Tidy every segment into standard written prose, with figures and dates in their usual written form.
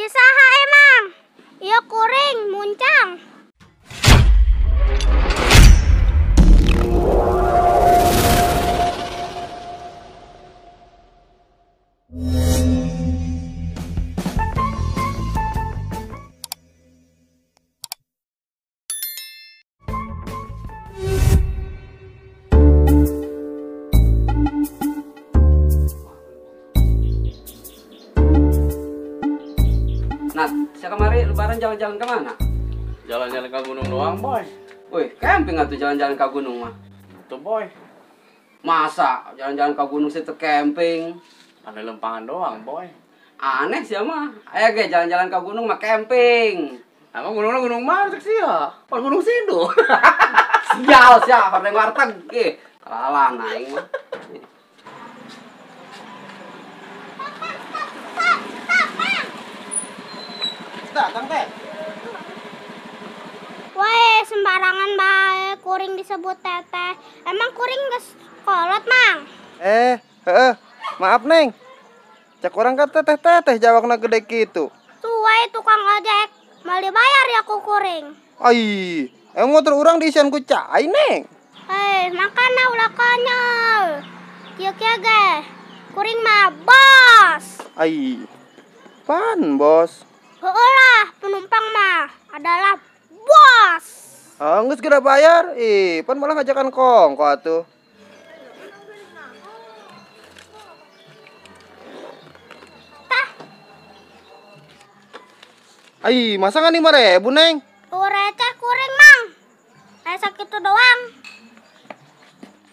Ieu saha emang? Ieu kuring muncang. Nat, siapa kemari lebaran jalan-jalan kemana? Jalan-jalan ke gunung doang, Boy. Wih, camping atuh jalan-jalan ke gunung mah. Tuh, Boy. Masa jalan-jalan ke gunung situ camping? Ada lempangan doang, Boy. Aneh sih mah. Ayo ge jalan-jalan ke gunung mah camping. Emang gunungnya gunung mana sih ya? Pan Gunung Sindu. Sial sia, partai warteg. Ih, kalah aing mah. Datang teh. Woi, sembarangan bae kuring disebut teteh. Emang kuring geus kolot, Mang? Heeh. Maaf, Neng. Cek orang kan teteh-teteh jawabna gede kitu. Suwe tukang ojek, mau dibayar ya ku kuring. Ai, emang motor urang diisian ku cai, Neng. Makana ulah konyol. Kieu-kieu ge. Kuring mah bos. Ai. Pan, bos. Heueuh lah, penumpang mah adalah bos. Ah, geus geura bayar. Ih, pan malah ngajakan kongko atuh. Tah. Ai, masa ngan 5.000, Neng? Receh kuring, Mang. Aya sakitu doang.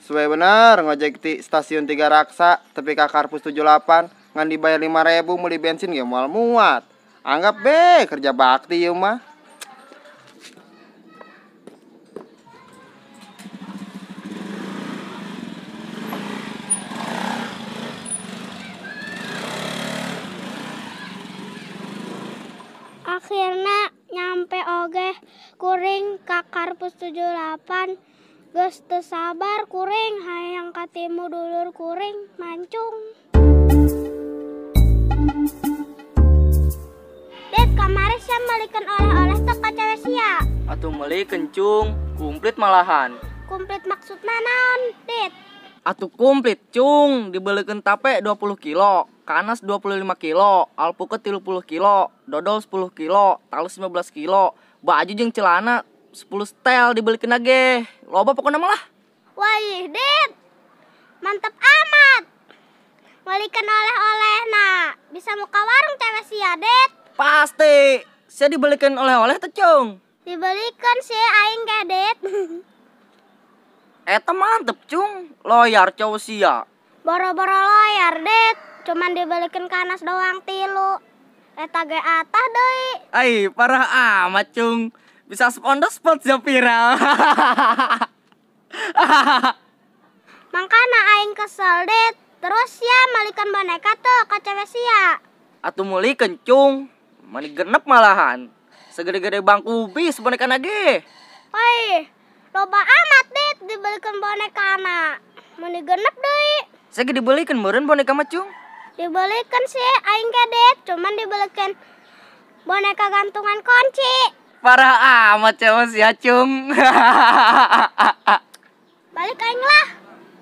Suwe bener ngojek ti stasiun Tiga Raksa tepi ka Karpus 78 ngan dibayar 5.000 meuli bensin ge moal muat. Anggap be kerja bakti ieu mah. Akhirna nyampe oge kuring ka Karpus 78. Geus teu sabar kuring hayang katimu dulur kuring mancung. Dit, kamari sia meulikeun oleh-oleh teu ka cewe sia? Atuh meulikeun, Cung, komplit malahan. Komplit maksudna naon, Dit? Atuh komplit, Cung, dibelikeun tape 20 kilo, kanas 25 kilo, alpukat 30 kilo, dodol 10 kilo, talus 15 kilo, baju jeung celana 10 setel dibelikeun ge. Loba pokona mah lah. Wah, Dit. Mantep amat. Meulikeun oleh-oleh nah, bisa muka warung cewe sia, Dit. Pasti. Sia dibelikan oleh-oleh teh, Cung? Dibelikan sih aing ge, Dit. Eta mantep, Cung. Loyar cowok sia. Boro-boro loyar, Dit. Cuman dibelikan kanas doang 3. Eta ge atah deui. Ai, parah amat, Cung. Bisa on the spot sia viral. Mangkana aing kesel, Dit. Terus sia meulikeun boneka tuh ka cewe sia. Atuh meulikeun, Cung. Mani genep malahan. Segede-gede bangku bis boneka ge. Woi, loba amat, Dit, dibelikeun bonekana. Mani genep deui. Saya dibelikeun meureun boneka mah, Cung. Dibelikeun sih aing ge, Dit, cuman dibelikeun boneka gantungan kunci. Parah amat cewek sia, Cung. Balik aing lah.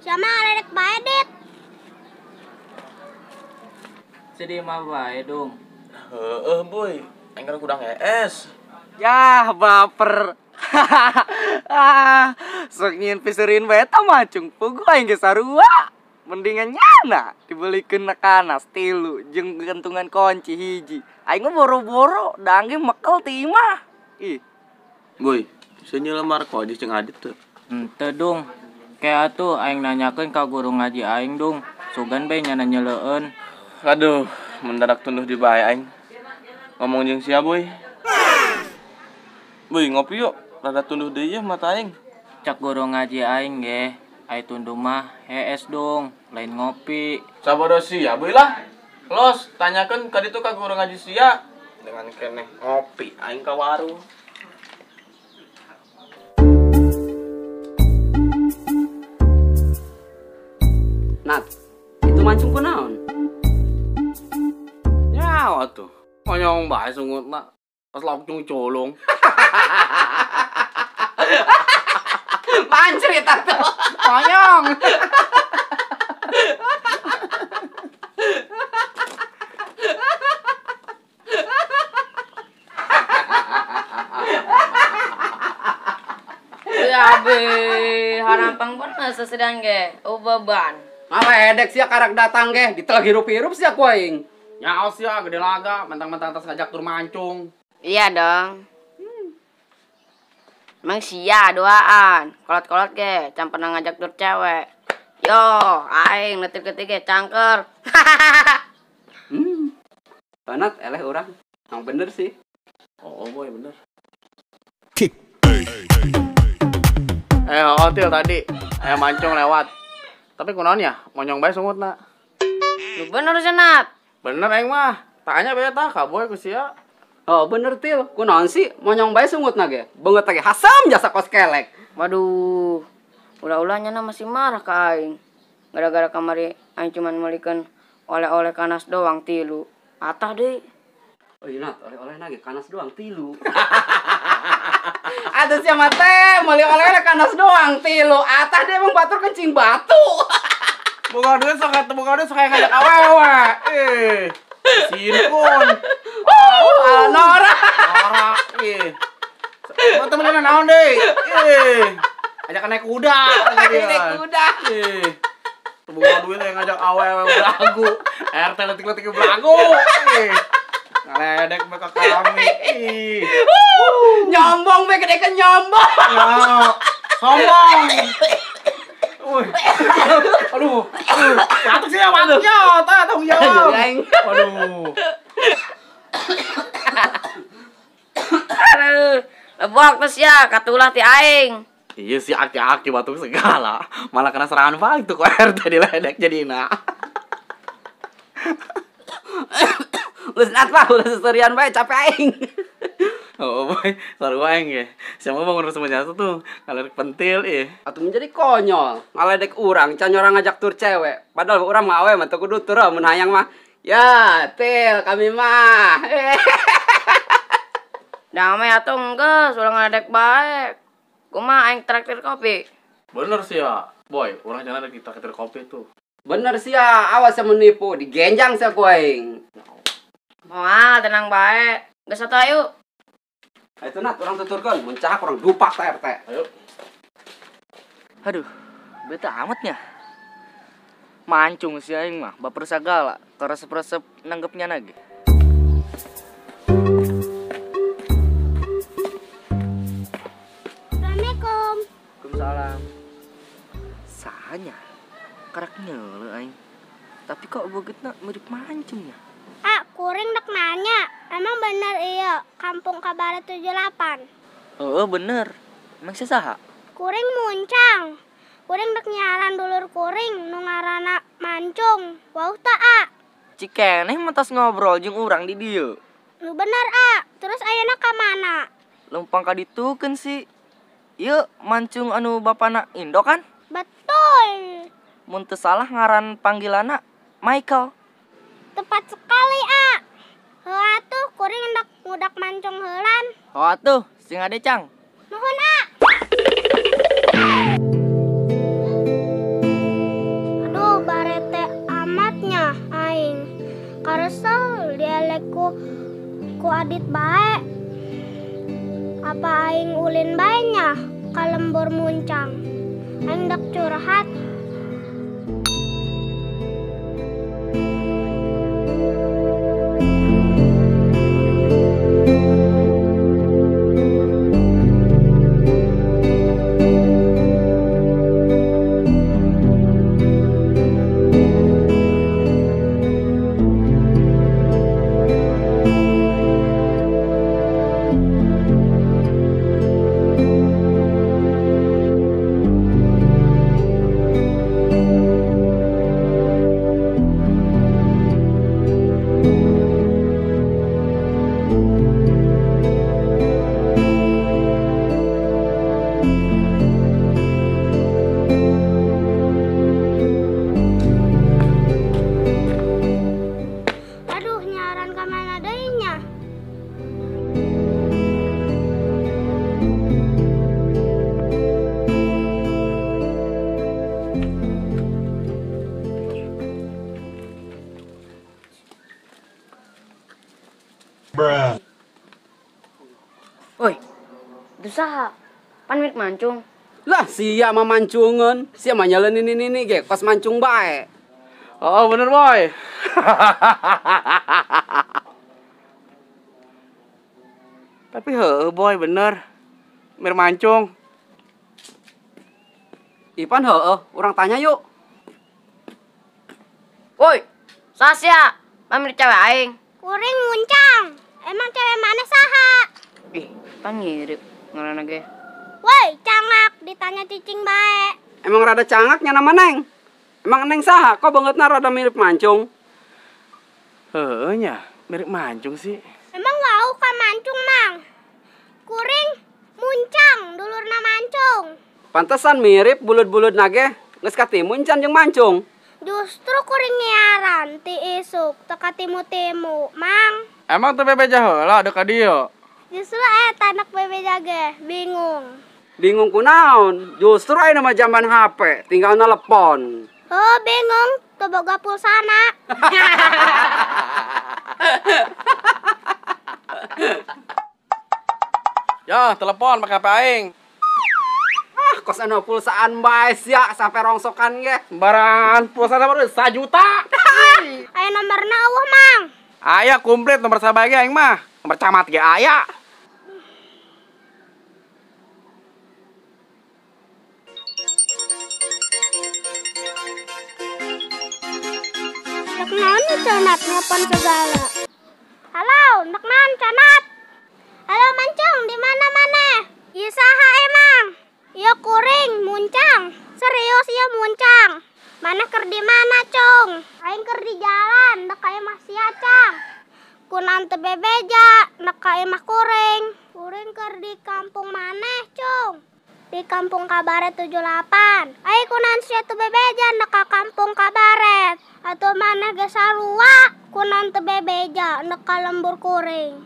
Sia mah arek bae, Dit. Sedih mah bae, Dung. Heeh, Boy. Aing kan kudang es. Yah, baper. Ah, sok nyieun piseurieun bae eta mah, Cung. Puguh aing ge sarua. Mendingan nyana dibelikeun kanas 3 jeung gantungan kunci 1. Aing mah boro-boro da angge mekel ti imah. Ih. Boy, sia nyelemar ko aja jeung Adit teu. Henteu, Dung. Kayak atuh aing nanyakeun ka guru ngaji aing, Dung. Sugan bae nyana nyeleueun. Aduh, mendadak tunduh di bae aing. Ngomong jeung sia, Boy. Boy, ngopi yuk. Rada tunduh deui yeuh mata aing. Cak guru ngaji aing ge, ai tunduh mah hees, Dung, lain ngopi. Sabodo sia, Boy lah. Los, tanyakeun ka ditu ka guru ngaji sia. Dengan keneh ngopi aing ka warung. Nat, itu mancung kunaon? Nyawa tuh. Monyong bae sungutna. Pas lauk cung-culung. Mancrit atuh. Monyong. Ya be, harampang bener sesedang ge, beban. Ngaledek sia karak datang ge, ditelag hirup-hirup sia ku aing. Nyaos sia gede laga, mentang-mentang atas ngajak tur mancung. Iya dong. Emang sia duaan, kolot-kolot ge, can pernah ngajak tur cewek. Yo, aing letik-letik ge cangker. Banat eleh urang. Yang bener sih. Oh, boy bener. Oh til tadi, mancung lewat. Tapi kunaon ya, monyong bae sungutna. Lu bener senat. Bener aing mah. Tanya bae tah ka boy ku sia. Oh bener til, kunaon sih monyong bae sungutna ge. Beungeut ge hasam jasa kos kelek. Waduh. Ulah-ulah nyana masih marah ka aing. Gara-gara kamari aing cuman meulikeun oleh-oleh kanas doang tilu. Atah deui. Oh iya nat, oleh-oleh ge kanas doang tilu. Ada siapa teh meuli oleh-oleh kanas doang tilu. Atah dia emang batur kencing batu. Boga duit sok ngajak awewe. Sirkun. Nora. Nora. Mau temenan naon deui? Ajak naik kuda. Naik kuda. Boga duit yang ngajak awewe belagu. RT letik-letik belagu. Ngaledek mereka kami. Nyombong be gede ke nyombong. Ya, sombong. Wih. Aduh, aduh. Batuk sih ya, batuknya. Tanggung jawab. Aduh. Aduh, lebok terus ya, katulah ti aing. Iya sih aki-aki batuk segala. Malah kena serangan batuk kok RT diledek jadina. Geus nat lah, ulah seserian bae capek aing. Oh boy, sarua aing ge. Siapa bangun semuanya tuh, ngaledek pentil ih. Atuh menjadi konyol, ngaledek urang, can orang ngajak tur cewek. Padahal urang mah awe mah teu kudu tur mun hayang mah. Ya, til kami mah. Damai atuh enggeus, ulah ngaledek bae. Kumaha aing traktir kopi? Bener sih ya, boy, urang jangan ada ditraktir kopi tuh. Bener sih ya, awas yang menipu, digenjang sih ku aing. Wah, tenang bae. Geus atuh ayo. Ayo nat, urang tuturkeun, mun cahak urang dupak ta RT. Ayo. Aduh, beta amatnya. Mancung si aing mah, baper sagala, karesep-resep nanggepnya lagi. Assalamualaikum. Waalaikumsalam. Sahanya karak nyeuleuh aing. Tapi kok beugitna mirip mancungnya. Ah, kuring dek nanya, emang bener iya kampung Kabaret 78? Oh, bener. Emang saha? Kuring muncang. Kuring dek nyaran dulur kuring nu ngaranna Mancung. Wau ta, A? Cikeneh mah tos ngobrol jeung urang di dieu. Nu bener, A. Terus ayeuna ka mana? Lempang ka ditukeun sih. Ieu Mancung anu bapana Indo kan? Betul. Mun teu salah ngaran panggilanna Michael. Tepat sekali, A. Heuh atuh kuring hendak ngudak mancung heulan. Oh atuh, sing ade cang. Nuhun, A. Aduh, barete amatnya aing. Karesel dialekku ku adit bae. Apa aing ulin bae nya ka lembur muncang. Aing dak curhat. Bruh. Woi, itu saha? Pan mirip mancung. Lah sia mah mancungeun, sia mah nyaleun ini ge kos mancung bae. Oh bener boy. Tapi heueuh boy bener. Mirip mancung. Ipan heueuh, urang tanya yuk. Woi, saha pan mirip cewek aing. Kuring muncang. Emang cewek mana saha? Ih, pan mirip ngaranna ge. Woi, cangak ditanya cicing bae. Emang rada cangak nya nama Neng. Emang Neng saha kok bangetna rada mirip mancung? Heueuh nya, mirip mancung sih. Emang wau ka mancung, Mang. Kuring muncang dulurna mancung. Pantesan mirip bulut-bulut nage, geus katimu encan jeung mancung. Justru kuring nyiaran ti isuk teu katimu-timu, Mang. Emang teu bebeja heula deuk ka dieu. Justru eta anak bebeja ge bingung. Bingung kunaon? Justru ayeuna mah zaman HP, tinggal nelepon. Oh, bingung, teu boga pulsana. Ya, telepon pakai HP aing. Ah, kos anu pulsaan bae sia sampai rongsokan ge. Sembarangan pulsa baru 1 juta. Aya nomorna eueuh, Mang. Aya komplit nomor sabae ge aing mah. Nomor camat ge aya. Nek naon cenat nelpon segala. Halo, nek naon cenat? Halo mancung, di mana maneh? Ieu saha emang? Ieu kuring muncang. Serius ieu muncang. Maneh keur di mana, Cung? Aing keur di jalan, dek ka imah sia, Cang. Kunaon teu bebeja, nek ka imah kuring. Kuring keur di kampung maneh, Cung. Di kampung Kabaret 78. Ai kunaon sia teu bebeja nek ka kampung Kabaret. Atuh maneh ge sarua, kunaon teu bebeja nek ka lembur kuring.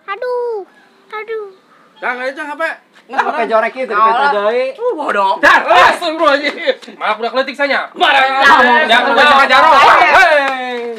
Aduh, aduh. Cang, ayo Cang HP. HP jorek kitu dipenta deui. Bodoh. Dar, langsung bro. Maaf budak leutik sanya. Marah. Jangan baca jaro. Hei.